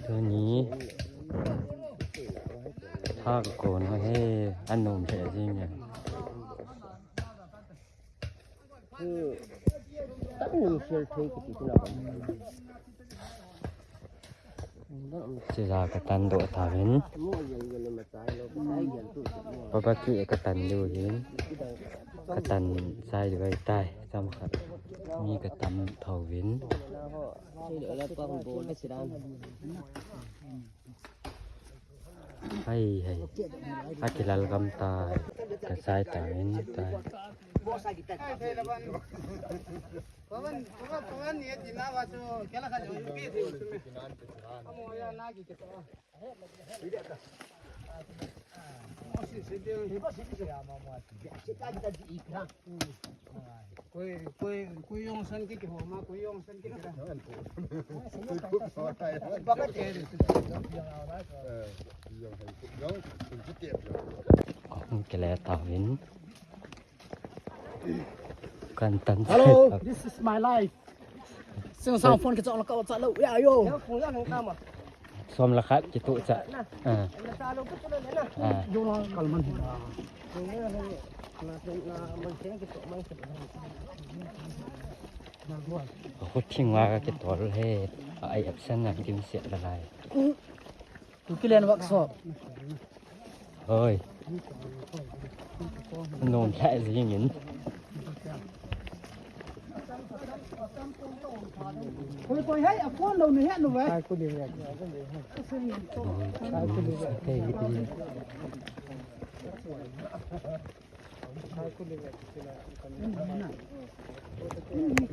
ໂຕນີ້ ພາກໂກນເຮົາເຮັດອັນໜຸ່ມແທ້ຈິງ. ເສຍດາຍກະຕັນໂດດຖາເຫັນ ປະປະກິກະຕັນຢູ່ເຫັນ ກະຕັນຊາຍໄວ້ຕາຍຊ້ຳຄັບ ມີກະຕັນເຖົ້າເຫັນ. ໃຫ້ ໃຫ້ ອາກິລາລະກຳຕາຍ ກະຊາຍຕາຍ ຕາຍ. ກະແລຕາເຫັນ ການຕັ້ງ Hello, this is my life. ເຊິ່ງສາວໂຟນກະຈອກລະກະຈະເລີຍ ຢາໂຍ ຊອມລະຄະຈິຕຸຈະ ອ່າ ອ່າ ໂຄດທິງວ່າກະເກັບຕົວເລີຍ ໄອແອັບຊັນນະ ດິມເສຍລະລາຍ. ກູກິເລນວັກຊອບ ເຮີຍ ໂນມແທ້ຊິຍິງເຫັນ. ໂອ້ຍ